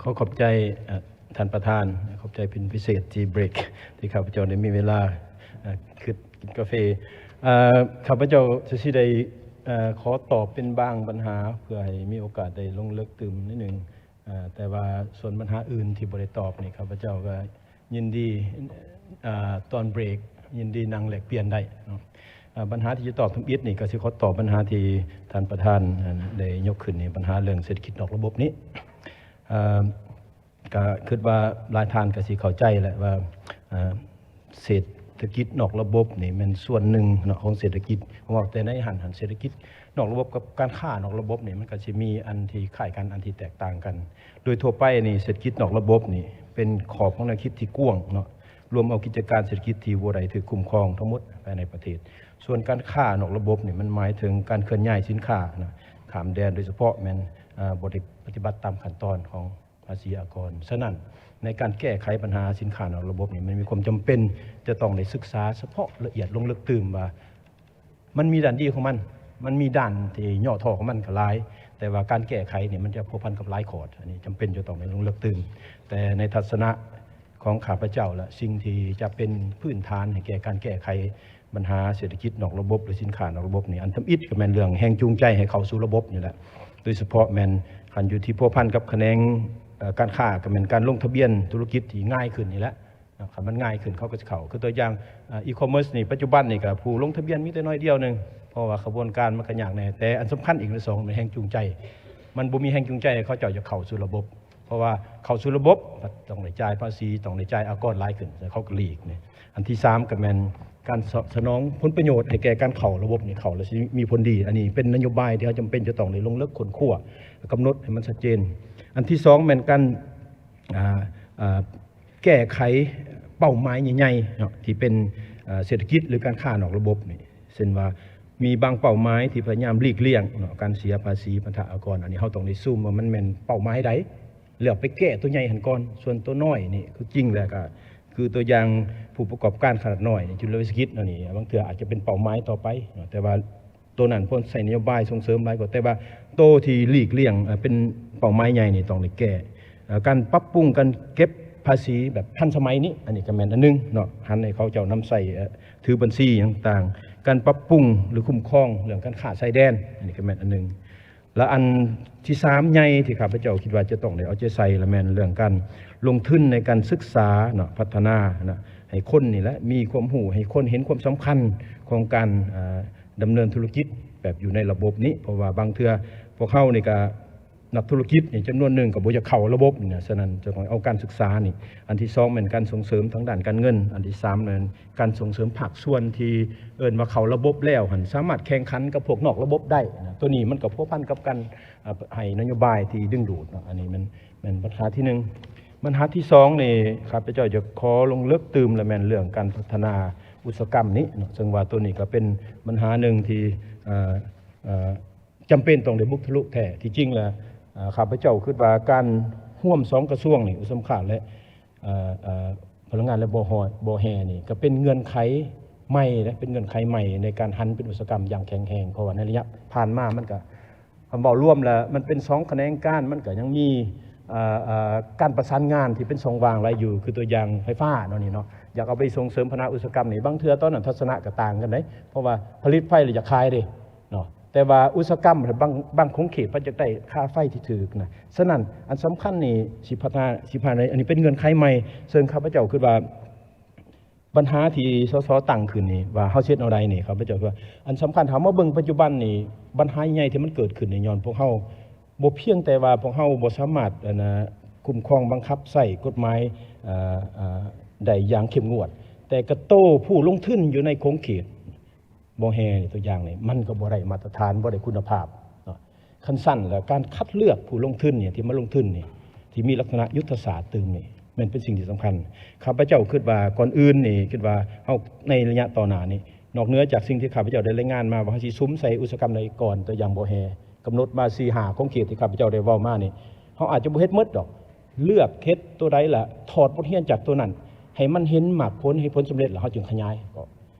ຂໍຂອບໃຈ ເອີ ທ່ານປະທານ, ຂອບໃຈເປັນພິເສດທີ່ເບຣກ ທີ່ຂ້າພະເຈົ້າໄດ້ມີເວລາ ເອີ ຄິດກິນກາເຟ. ເອີ ຂ້າພະເຈົ້າຈະຊິໄດ້ ເອີ ຂໍຕອບເປັນບາງບັນຫາ ເພື່ອໃຫ້ມີໂອກາດໄດ້ລົງເລິກຕື່ມໜ້ອຍໜຶ່ງ. ເອີ ແຕ່ວ່າສ່ວນບັນຫາອື່ນທີ່ບໍ່ໄດ້ຕອບນີ້ ຂ້າພະເຈົ້າກໍຍິນດີ ເອີ ຕອນເບຣກ ຍິນດີນັ່ງແລກປ່ຽນໄດ້ເນາະ. ເອີ ບັນຫາທີ່ຈະຕອບທຳອິດນີ້ ກໍຊິຂໍຕອບບັນຫາທີ່ທ່ານປະທານ ເອີ ໄດ້ຍົກຂຶ້ນນີ້ ບັນຫາເລື່ອງເສດຖະກິດນອກລະບົບນີ້. ເອີ ກະຄິດວ່າຫຼາຍທ່ານກະຊິເຂົ້າໃຈແຫຼະວ່າ ເອີ ເສດຖະກິດນອກລະບົບນີ້ແມ່ນສ່ວນໜຶ່ງເນາະຂອງເສດຖະກິດ. ເວົ້າແຕ່ໃນຫັ້ນຫັ້ນ ເສດຖະກິດນອກລະບົບກັບການຄ້ານອກລະບົບນີ້ ມັນກະຊິມີອັນທີ່ຄ້າຍກັນ ອັນທີ່ແຕກຕ່າງກັນ. ໂດຍທົ່ວໄປນີ້ ເສດຖະກິດນອກລະບົບນີ້ເປັນຂອບຂອງແນວຄິດທີ່ກວ້າງເນາະ, ລວມເອົາກິດຈະການເສດຖະກິດທີ່ບໍ່ໄດ້ຖືກຄຸ້ມຄອງທັງໝົດພາຍໃນປະເທດ. ສ່ວນການຄ້ານອກລະບົບນີ້ ມັນໝາຍເຖິງການເຄື່ອນຍ້າຍສິນຄ້ານະ ຂ້າມແດນ, ໂດຍສະເພາະແມ່ນ ເອີ ບໍ່ໄດ້ປະຕິບັດຕາມຂັ້ນຕອນຂອງ ພາສີອາກອນ. ສະນັ້ນ ໃນການແກ້ໄຂບັນຫາສິນຄ້ານອກລະບົບນີ້ ມັນມີຄວາມຈຳເປັນຈະຕ້ອງໄດ້ສຶກສາສະເພາະລະອຽດລົງເລິກຕື່ມວ່າ ມັນມີດ້ານດີຂອງມັນ, ມັນມີດ້ານທີ່ຫຍໍ້ທໍ້ຂອງມັນກໍຫຼາຍ, ແຕ່ວ່າການແກ້ໄຂນີ້ມັນຈະພົວພັນກັບຫຼາຍຂອດ. ອັນນີ້ຈຳເປັນຈະຕ້ອງໄດ້ລົງເລິກຕື່ມ. ແຕ່ໃນທັດສະນະຂອງຂ້າພະເຈົ້າ ແລະ ສິ່ງທີ່ຈະເປັນພື້ນຖານໃຫ້ແກ່ການແກ້ໄຂ ບັນຫາເສດຖະກິດນອກລະບົບ ຫຼື ສິນຄ້ານອກລະບົບນີ້ ອັນທຳອິດກໍແມ່ນເລື່ອງແຮງຈູງໃຈໃຫ້ເຂົ້າສູ່ລະບົບນີ້ແຫຼະ, ໂດຍສະເພາະແມ່ນຄັນຢູ່ທີ່ພົວພັນກັບຂະແໜງ ເອີ ການຄ້າ ກໍແມ່ນການລົງທະບຽນທຸລະກິດທີ່ງ່າຍຂຶ້ນນີ້ແຫຼະເນາະ. ຄັນມັນງ່າຍຂຶ້ນເຂົາກໍຊິເຂົ້າ. ຄືຕົວຢ່າງ ເອີ ອີຄອມເມີສນີ້ ປັດຈຸບັນນີ້ກໍຜູ້ລົງທະບຽນມີແຕ່ໜ້ອຍດຽວໜຶ່ງ, ເພາະວ່າຂະບວນການມັນກໍຍາກແດ່. ແຕ່ອັນສຳຄັນອີກອັນທີສອງແມ່ນແຮງຈູງໃຈ, ມັນບໍ່ມີແຮງຈູງໃຈໃຫ້ເຂົາເຈົ້າຈະເຂົ້າສູ່ລະບົບ. ເພາະວ່າເຂົ້າສູ່ລະບົບ ຕ້ອງໄດ້ຈ່າຍພາສີ, ຕ້ອງໄດ້ຈ່າຍອາກອນຫຼາຍຂຶ້ນ, ເຂົາກໍຫຼີກນີ້. ອັນທີສາມກໍແມ່ນການສະ ສະໜອງຜົນປະໂຫຍດໃຫ້ແກ່ການເຂົ້າລະບົບນີ້, ເຂົ້າແລ້ວຊິມີຜົນດີ. ອັນນີ້ເປັນນະໂຍບາຍທີ່ເຮົາຈຳເປັນຈະຕ້ອງໄດ້ລົງເລິກຄົ້ນຄວ້າ ກຳນົດໃຫ້ມັນຊັດເຈນ. ອັນທີສອງແມ່ນການ ອ່າ ອ່າ ແກ້ໄຂເປົ້າໝາຍໃຫຍ່ໆເນາະ ທີ່ເປັນ ເອີ ເສດຖະກິດ ຫຼື ການຄ້ານອກລະບົບນີ້. ເຊັ່ນວ່າ ມີບາງເປົ້າໝາຍທີ່ພະຍາຍາມຫຼີກລ່ຽງເນາະ ການເສຍພາສີພັນທະອາກອນ. ອັນນີ້ເຮົາຕ້ອງໄດ້ຊູມວ່າມັນແມ່ນເປົ້າໝາຍໃດ ແລ້ວໄປແກ້ຕົວໃຫຍ່ຫັ້ນກ່ອນ. ສ່ວນຕົວນ້ອຍນີ້ຄືຈິງແລ້ວກໍ ຄືຕົວຢ່າງຜູ້ປະກອບການຂະໜາດນ້ອຍນີ້ ຈຸດລະວິສາຫະກິດເນາະ ນີ້ບາງເທື່ອອາດຈະເປັນເປົ້າໝາຍຕໍ່ໄປເນາະ, ແຕ່ວ່າໂຕນັ້ນເພິ່ນໃຊ້ນະໂຍບາຍສົ່ງເສີມຫຼາຍກວ່າ. ແຕ່ວ່າໂຕທີ່ຫຼີກລ່ຽງ ເອີ ເປັນເປົ້າໝາຍໃຫຍ່ນີ້ຕ້ອງໄດ້ແກ້. ເອີ ການປັບປຸງການເກັບພາສີແບບທັນສະໄໝນີ້ ອັນນີ້ກໍແມ່ນອັນໜຶ່ງເນາະ, ຫັນໃຫ້ເຂົາເຈົ້ານຳໃຊ້ ເອີ ຖືບັນຊີຫຍັງຕ່າງ. ການປັບປຸງ ຫຼື ຄຸ້ມຄອງເລື່ອງການຄ້າຊາຍແດນ ອັນນີ້ກໍແມ່ນອັນໜຶ່ງ. ແລະ ອັນທີສາມໃຫຍ່ທີ່ຂ້າພະເຈົ້າຄິດວ່າຈະຕ້ອງໄດ້ເອົາໃຈໃສ່ ລະແມ່ນເລື່ອງການລົງທຶນໃນການສຶກສາເນາະ ພັດທະນານະ ໃຫ້ຄົນນີ້ແຫຼະມີຄວາມຮູ້, ໃຫ້ຄົນເຫັນຄວາມສຳຄັນຂອງການ ເອີ ດຳເນີນທຸລະກິດແບບຢູ່ໃນລະບົບນີ້. ເພາະວ່າບາງເທື່ອພວກເຮົານີ້ກໍ ນັກທຸລະກິດນີ້ຈຳນວນໜຶ່ງກໍບໍ່ຢາກເຂົ້າລະບົບນີ້ນະ, ສະນັ້ນຈະຕ້ອງເອົາການສຶກສານີ້. ອັນທີສອງແມ່ນການສົ່ງເສີມທາງດ້ານການເງິນ, ອັນທີສາມແມ່ນການສົ່ງເສີມພາກສ່ວນທີ່ເອີ້ນວ່າເຂົ້າລະບົບແລ້ວຫັ້ນ ສາມາດແຂ່ງຂັນກັບພວກນອກລະບົບໄດ້ນະ. ໂຕນີ້ມັນກໍພົວພັນກັບການ ເອີ ໃຫ້ນະໂຍບາຍທີ່ດຶງດູດເນາະ. ອັນນີ້ແມ່ນ ແມ່ນບັນຫາທີໜຶ່ງ. ບັນຫາທີສອງນີ້ ຂ້າພະເຈົ້າຈະຂໍລົງເລິກຕື່ມ ແລະ ແມ່ນເລື່ອງການພັດທະນາອຸດສາຫະກຳນີ້ເນາະ, ເຊິ່ງວ່າໂຕນີ້ກໍເປັນບັນຫາໜຶ່ງທີ່ ເອີ ເອີ ຈຳເປັນຕ້ອງໄດ້ບຸກທະລຸແທ້. ທີ່ຈິງແລ້ວ ເອີ ຂ້າພະເຈົ້າຄິດວ່າການຮ່ວມສອງກະຊວງນີ້ ອຸດສາຫະກຳ ແລະ ເອີ ເອີ ພະລັງງານ ແລະ ບໍ່ຮ່ອຍ ບໍ່ແຮ່ນີ້ ກໍເປັນເງື່ອນໄຂໃໝ່ເດ້, ເປັນເງື່ອນໄຂໃໝ່ໃນການຫັນເປັນອຸດສາຫະກຳຢ່າງແຂງແຮງ, ເພາະວ່າໃນໄລຍະຜ່ານມາມັນກໍ ຄຳເວົ້າລວມແລ້ວ ມັນເປັນສອງຂະແໜງການ, ມັນກໍຍັງມີ ເອີ ເອີ ການປະສານງານທີ່ເປັນຊ່ອງວ່າງຫຼາຍຢູ່, ຄືຕົວຢ່າງໄຟຟ້າເນາະ ນີ້ເນາະ, ຢາກເອົາໄປສົ່ງເສີມພັດທະນາອຸດສາຫະກຳນີ້, ບາງເທື່ອຕອນນັ້ນທັດສະນະກໍຕ່າງກັນເດ້, ເພາະວ່າຜະລິດໄຟແລ້ວຢາກຂາຍເດ້ເນາະ, ແຕ່ວ່າອຸດສາຫະກຳ ບາງ ບາງຂົງເຂດເພິ່ນຢາກໄດ້ຄ່າໄຟທີ່ຖືກນະ. ສະນັ້ນ ອັນສຳຄັນນີ້ ສິບຫ້າ ສິບຫ້າ ອັນນີ້ເປັນເງື່ອນໄຂໃໝ່, ເຊິ່ງຂ້າພະເຈົ້າຄິດວ່າ ບັນຫາທີ່ ສສ ຕັ້ງຂຶ້ນນີ້ ວ່າເຮົາຊິເຮັດແນວໃດນີ້ ຂ້າພະເຈົ້າວ່າ ອັນສຳຄັນ ຖ້າເຮົາມາເບິ່ງປັດຈຸບັນນີ້ ບັນຫາໃຫຍ່ທີ່ມັນເກີດຂຶ້ນນີ້ ຍ້ອນພວກເຮົາ ບໍ່ພຽງແຕ່ວ່າພວກເຮົາບໍ່ສາມາດ ອັນນ່າ ຄຸ້ມຄອງບັງຄັບໃຊ້ກົດໝາຍ ເອີ ເອີ ໄດ້ຢ່າງເຂັ້ມງວດ, ແຕ່ກະໂຕຜູ້ລົງທຶນຢູ່ໃນຂົງເຂດ ບໍ່ແຮ່ຕົວຢ່າງນີ້ ມັນກໍບໍ່ໄດ້ມາດຕະຖານ ບໍ່ໄດ້ຄຸນນະພາບເນາະ. ຄັນຊັ້ນແລ້ວ ການຄັດເລືອກຜູ້ລົງທຶນນີ້ ທີ່ມາລົງທຶນນີ້ ທີ່ມີລັກສະນະຍຸດທະສາດຕື່ມນີ້ ແມ່ນເປັນສິ່ງທີ່ສຳຄັນ. ຂ້າພະເຈົ້າຄິດວ່າ ກ່ອນອື່ນນີ້ ຄິດວ່າເຮົາໃນໄລຍະຕໍ່ໜ້ານີ້ ນອກເໜືອຈາກສິ່ງທີ່ຂ້າພະເຈົ້າໄດ້ລາຍງານມາວ່າ ເຮົາຊິສຸມໃສ່ອຸດສາຫະກຳໃດກ່ອນ, ຕົວຢ່າງບໍ່ແຮ່ ກຳນົດມາສີ່ຫ້າຂົງເຂດທີ່ຂ້າພະເຈົ້າໄດ້ເວົ້າມານີ້ ເຮົາອາດຈະບໍ່ເຮັດໝົດດອກ, ເລືອກເຮັດຕົວໃດລະ ຖອດບົດຮຽນຈາກຕົວນັ້ນ ໃຫ້ມັນເຫັນໝາກຜົນ ເຫັນຜົນສຳເລັດ ແລ້ວເຮົາຈຶ່ງຂະຫຍາຍອອກ.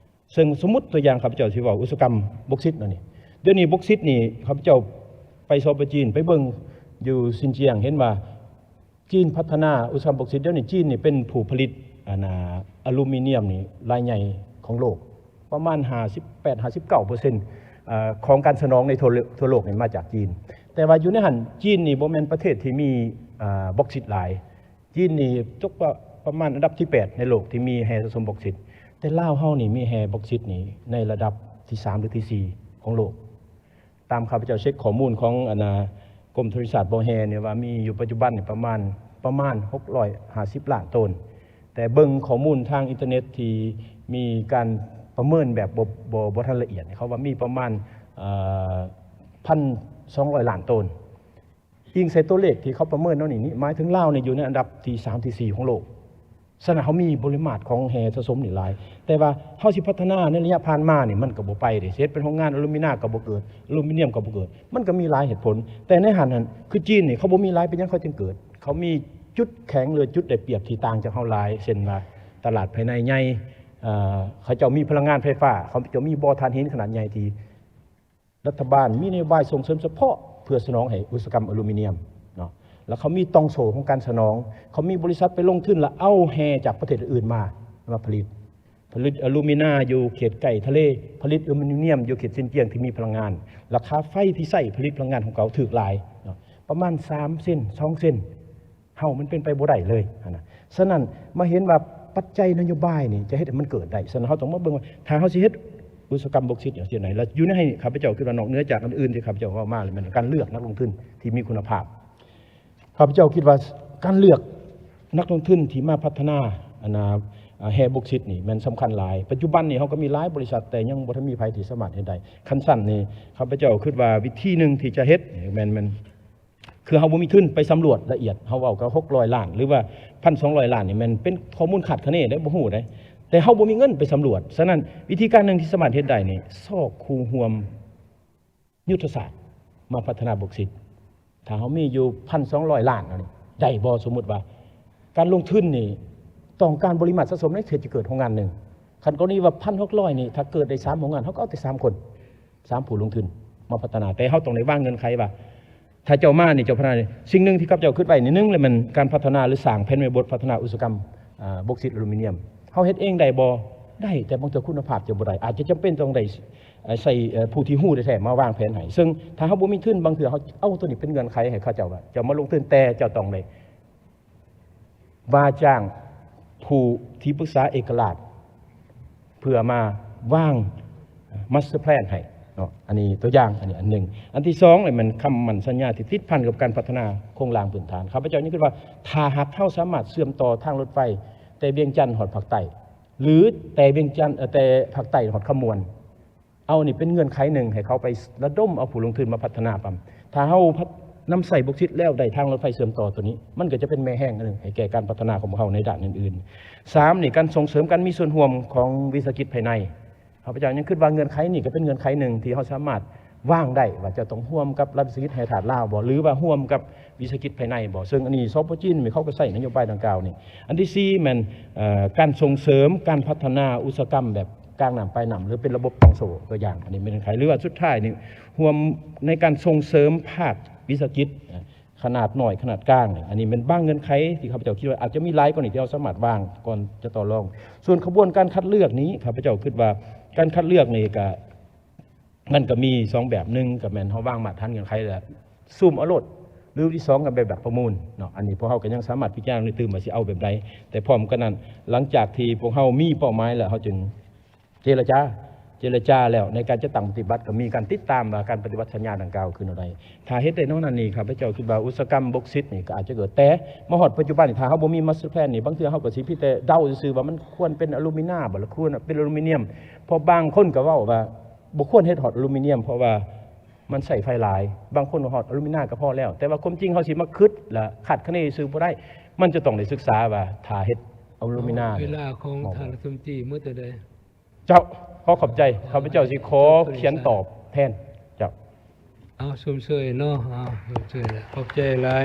ເຊິ່ງສົມມຸດຕົວຢ່າງ ຂ້າພະເຈົ້າຊິເວົ້າອຸດສາຫະກຳບົກຊິດແນວນີ້. ດຽວນີ້ບົກຊິດນີ້ ຂ້າພະເຈົ້າໄປສປຈີນ ໄປເບິ່ງຢູ່ຊິນຈຽງ ເຫັນວ່າ ຈີນພັດທະນາອຸດສາຫະກຳບົກຊິດ. ດຽວນີ້ຈີນນີ້ເປັນຜູ້ຜະລິດ ອັນນ່າ ອາລູມີນຽມນີ້ລາຍໃຫຍ່ຂອງໂລກ ປະມານຫ້າສິບແປດ ຫ້າສິບເກົ້າເປີເຊັນ ເອີ ຂອງການສະໜອງໃນທົ່ວ ທົ່ວໂລກນີ້ມາຈາກຈີນ. ແຕ່ວ່າຢູ່ໃນຫັ້ນ ຈີນນີ້ບໍ່ແມ່ນປະເທດທີ່ມີ ເອີ ບົກຊິດຫຼາຍ. ຈີນນີ້ຕົກປະ ປະມານອັນດັບທີແປດໃນໂລກທີ່ມີແຮ່ສະສົມບົກຊິດ. ແຕ່ລາວເຮົານີ້ມີແຮ່ບົກຊິດນີ້ໃນລະດັບທີສາມ ຫຼື ທີສີ່ຂອງໂລກ. ຕາມຂ້າພະເຈົ້າເຊັກຂໍ້ມູນຂອງ ອັນນ່າ ກົມທະລະນີສາດບໍ່ແຮ່ນີ້ວ່າ ມີຢູ່ປັດຈຸບັນນີ້ປະມານ ປະມານຫົກຮ້ອຍຫ້າສິບລ້ານໂຕນ. ແຕ່ເບິ່ງຂໍ້ມູນທາງອິນເຕີເນັດທີ່ມີການປະເມີນແບບບໍ່ ບໍ່ ບໍ່ທັນລະອຽດ ເຂົາວ່າມີປະມານ ເອີ ພັນສອງຮ້ອຍລ້ານໂຕນ. ອີງໃສ່ຕົວເລກທີ່ເຂົາປະເມີນເນາະນີ້ ນີ້ໝາຍເຖິງລາວນີ້ຢູ່ໃນອັນດັບທີສາມ ທີສີ່ຂອງໂລກ. ສະນັ້ນເຮົາມີປະລິມານຂອງແຮ່ສະສົມນີ້ຫຼາຍ, ແຕ່ວ່າເຮົາຊິພັດທະນາໃນໄລຍະຜ່ານມານີ້ ມັນກໍບໍ່ໄປເດ້. ຊິເຮັດເປັນໂຮງງານອາລູມີນາກໍບໍ່ເກີດ, ອາລູມີນຽມກໍບໍ່ເກີດ. ມັນກໍມີຫຼາຍເຫດຜົນ, ແຕ່ໃນຫັ້ນຫັ້ນ ຄືຈີນນີ້ ເຂົາບໍ່ມີຫຼາຍ ເປັນຫຍັງເຂົາຈຶ່ງເກີດ? ເຂົາມີຈຸດແຂງ ຫຼື ຈຸດໄດ້ປຽບທີ່ຕ່າງຈາກເຮົາຫຼາຍ, ເຊັ່ນວ່າຕະຫຼາດພາຍໃນໃຫຍ່, ເອີ ເຂົາເຈົ້າມີພະລັງງານໄຟຟ້າ, ເຂົາເຈົ້າມີບໍ່ຖ່ານຫີນຂະໜາດໃຫຍ່ທີ່ ລັດຖະບານມີນະໂຍບາຍສົ່ງເສີມສະເພາະເພື່ອສະໜອງໃຫ້ອຸດສາຫະກຳອາລູມີນຽມເນາະ, ແລ້ວເຂົາມີຕ່ອງໂສ້ຂອງການສະໜອງ, ເຂົາມີບໍລິສັດໄປລົງທຶນ ແລ້ວເອົາແຮ່ຈາກປະເທດອື່ນໆມາ ມາຜະລິດ, ຜະລິດອາລູມີນາຢູ່ເຂດໃກ້ທະເລ, ຜະລິດອາລູມີນຽມຢູ່ເຂດຊິນຈຽງທີ່ມີພະລັງງານ, ລາຄາໄຟທີ່ໃຊ້ຜະລິດພະລັງງານຂອງເຂົາຖືກຫຼາຍເນາະ, ປະມານສາມເຊັນ ສອງເຊັນ. ເຮົາມັນເປັນໄປບໍ່ໄດ້ເລີຍຫັ້ນນະ. ສະນັ້ນມາເຫັນວ່າປັດໄຈນະໂຍບາຍນີ້ຈະເຮັດໃຫ້ມັນເກີດໄດ້. ສະນັ້ນເຮົາຕ້ອງມາເບິ່ງວ່າ ຖ້າເຮົາຊິເຮັດອຸດສາຫະກຳບົກຊິດຫຍັງຊີ້ນະ ແລະ ຢູ່ໃນໃຫ້ຂ້າພະເຈົ້າຄິດວ່າ ນອກເໜືອຈາກອັນອື່ນທີ່ຂ້າພະເຈົ້າເວົ້າມາ ແລ້ວແມ່ນການເລືອກນັກລົງທຶນທີ່ມີຄຸນນະພາບ. ຂ້າພະເຈົ້າຄິດວ່າການເລືອກນັກລົງທຶນທີ່ມາພັດທະນາ ອັນນ່າ ແຮ່ບົກຊິດນີ້ແມ່ນສຳຄັນຫຼາຍ. ປັດຈຸບັນນີ້ເຮົາກໍມີຫຼາຍບໍລິສັດ ແຕ່ຍັງບໍ່ທັນມີໃຜທີ່ສາມາດເຮັດໄດ້. ຄັນຊັ້ນນີ້ ຂ້າພະເຈົ້າຄິດວ່າວິທີໜຶ່ງທີ່ຈະເຮັດ ແມ່ນ ແມ່ນ ຄືເຮົາບໍ່ມີທຶນໄປສຳຫຼວດລະອຽດ, ເຮົາເວົ້າກໍຫົກຮ້ອຍລ້ານ ຫຼືວ່າພັນສອງຮ້ອຍລ້ານນີ້ ແມ່ນເປັນຂໍ້ມູນຄາດຄະເນເດ້, ບໍ່ຮູ້ເດ້, ແຕ່ເຮົາບໍ່ມີເງິນໄປສຳຫຼວດ. ສະນັ້ນ ວິທີການໜຶ່ງທີ່ສາມາດເຮັດໄດ້ນີ້ ຊອກຄູ່ຮ່ວມຍຸດທະສາດມາພັດທະນາບົກຊິດ. ຖ້າເຮົາມີຢູ່ພັນສອງຮ້ອຍລ້ານ ອັນນີ້ໄດ້ບໍ່? ສົມມຸດວ່າການລົງທຶນນີ້ຕ້ອງການບໍລິມາດສະສົມໃນເຂດຈະເກີດໂຮງງານໜຶ່ງ. ຄັນກໍລະນີວ່າພັນຫົກຮ້ອຍນີ້ ຖ້າເກີດໄດ້ສາມໂຮງງານ ເຮົາກໍເອົາແຕ່ສາມຄົນ ສາມຜູ້ລົງທຶນມາພັດທະນາ, ແຕ່ເຮົາຕ້ອງໄດ້ວາງເງື່ອນໄຂວ່າ ຖ້າເຈົ້າມານີ້ ເຈົ້າພັດທະນານີ້ ສິ່ງໜຶ່ງທີ່ຂ້າພະເຈົ້າຄິດໄວ້ນີ້ ໜຶ່ງເລີຍແມ່ນການພັດທະນາ ຫຼື ສ້າງແຜນແມ່ບົດພັດທະນາອຸດສາຫະກຳ ອາ ບົກຊິດອາລູມີນຽມ. ເຮົາເຮັດເອງໄດ້ບໍ່? ໄດ້, ແຕ່ບາງເທື່ອຄຸນນະພາບຈະບໍ່ໄດ້, ອາດຈະຈຳເປັນຕ້ອງໄດ້ ໃຊ້ ເອີ ຜູ້ທີ່ຮູ້ແທ້ໆມາວາງແຜນໃຫ້. ເຊິ່ງຖ້າເຮົາບໍ່ມີທຶນ ບາງເທື່ອເຮົາເອົາໂຕນີ້ເປັນເງື່ອນໄຂໃຫ້ເຂົາເຈົ້າວ່າ ເຈົ້າມາລົງທຶນ ແຕ່ເຈົ້າຕ້ອງໄດ້ ວ່າຈ້າງຜູ້ທີ່ປຶກສາເອກະລາດ ເພື່ອມາວາງ master plan ໃຫ້ເນາະ. ອັນນີ້ຕົວຢ່າງ ອັນນີ້ອັນໜຶ່ງ. ອັນທີສອງ ແມ່ນຄຳໝັ້ນສັນຍາທີ່ຕິດພັນກັບການພັດທະນາໂຄງລ່າງພື້ນຖານ. ຂ້າພະເຈົ້າຍັງຄິດວ່າ ຖ້າຫາກເຮົາສາມາດເຊື່ອມຕໍ່ທາງລົດໄຟແຕ່ວຽງຈັນຮອດພາກໃຕ້ ຫຼື ແຕ່ວຽງຈັນ ເອີ ແຕ່ພາກໃຕ້ຮອດຄຳມ່ວນ ເອົານີ້ເປັນເງື່ອນໄຂໜຶ່ງໃຫ້ເຂົາໄປລະດົມເອົາຜູ້ລົງທຶນມາພັດທະນາປ້ຳ. ຖ້າເຮົາພັດ ນຳໃຊ້ບົກຊິດແລ້ວໄດ້ທາງລົດໄຟເຊື່ອມຕໍ່ໂຕນີ້ ມັນກໍຈະເປັນແມ່ແຮງອັນໜຶ່ງໃຫ້ແກ່ການພັດທະນາຂອງພວກເຮົາໃນດ້ານອື່ນໆ. ສາມ ນີ້ການສົ່ງເສີມການມີສ່ວນຮ່ວມຂອງວິສາຫະກິດພາຍໃນ. ຂ້າພະເຈົ້າຍັງຄິດວ່າເງື່ອນໄຂນີ້ກໍເປັນເງື່ອນໄຂໜຶ່ງທີ່ເຮົາສາມາດວາງໄດ້ວ່າຈະຕ້ອງຮ່ວມກັບລັດວິສາຫະກິດແຮ່ທາດລາວບໍ່ ຫຼືວ່າຮ່ວມກັບວິສາຫະກິດພາຍໃນບໍ່. ເຊິ່ງອັນນີ້ ສປ ຈີນ ເຂົາກໍໃຊ້ນະໂຍບາຍດັ່ງກ່າວນີ້. ອັນທີສີ່ ແມ່ນ ເອີ ການສົ່ງເສີມການພັດທະນາອຸດສາຫະກຳແບບ ກາງນ້ຳປາຍນ້ຳ ຫຼື ເປັນລະບົບຕ່ອງໂສ້ ຕົວຢ່າງ ອັນນີ້ເປັນເງື່ອນໄຂ. ຫຼືວ່າສຸດທ້າຍນີ້ ຮ່ວມໃນການສົ່ງເສີມພາກວິສາຫະກິດຂະໜາດນ້ອຍ ຂະໜາດກາງ. ອັນນີ້ແມ່ນບາງເງື່ອນໄຂທີ່ຂ້າພະເຈົ້າຄິດວ່າອາດຈະມີຫຼາຍກວ່ານີ້ທີ່ເຮົາສາມາດວາງກ່ອນຈະຕໍ່ລອງ. ສ່ວນຂະບວນການຄັດເລືອກນີ້ ຂ້າພະເຈົ້າຄິດວ່າການຄັດເລືອກນີ້ກະ ມັນກໍມີສອງແບບ, ໜຶ່ງກໍແມ່ນເຮົາວາງມາດຖານເງື່ອນໄຂແລ້ວຊຸ່ມເອົາໂລດ ຫຼື ທີສອງກໍແບບ ແບບປະມູນເນາະ. ອັນນີ້ພວກເຮົາກໍຍັງສາມາດພິຈາລະນາຕື່ມວ່າຊິເອົາແບບໃດ. ແຕ່ພ້ອມກັນນັ້ນ ຫຼັງຈາກທີ່ພວກເຮົາມີເປົ້າໝາຍແລ້ວ ເຮົາຈຶ່ງເຈລະຈາ, ເຈລະຈາແລ້ວ ໃນການຈັດຕັ້ງປະຕິບັດກໍມີການຕິດຕາມວ່າການປະຕິບັດສັນຍາດັ່ງກ່າວຄືແນວໃດ. ຖ້າເຮັດໄດ້ແນວນັ້ນນີ້ ຂ້າພະເຈົ້າຄິດວ່າອຸດສາຫະກຳບົກຊິດນີ້ກໍອາດຈະເກີດ. ແຕ່ມາຮອດປັດຈຸບັນນີ້ ຖ້າເຮົາບໍ່ມີມາສເຕີແພລນນີ້ ບາງເທື່ອເຮົາກໍຊິພຽງແຕ່ເດົາຊື່ໆວ່າມັນຄວນເປັນອາລູມີນາບໍ່ ຫຼື ຄວນເປັນອາລູມີນຽມ, ເພາະບາງຄົນກໍເວົ້າວ່າ ບໍ່ຄວນເຮັດຮອດອາລູມີນຽມ ເພາະວ່າມັນໃຊ້ໄຟຫຼາຍ, ບາງຄົນວ່າຮອດອາລູມີນາກໍພໍແລ້ວ. ແຕ່ວ່າຄວາມຈິງເຮົາຊິມາຄຶດ ແລະ ຄາດຄະເນຊື່ໆບໍ່ໄດ້, ມັນຈະຕ້ອງໄດ້ສຶກສາວ່າຖ້າເຮັດອາລູມີນາ ເວລາຂອງທ່ານລັດຖະມົນຕີໝົດແລ້ວເດ້. ເຈົ້າ, ຂໍຂອບໃຈ. ຂ້າພະເຈົ້າຊິຂໍຂຽນຕອບແທນ. ເຈົ້າ. ເອົາ ຊົມເຊີຍເນາະ, ເອົາ ຊົມເຊີຍແຫຼະ. ຂອບໃຈຫຼາຍ.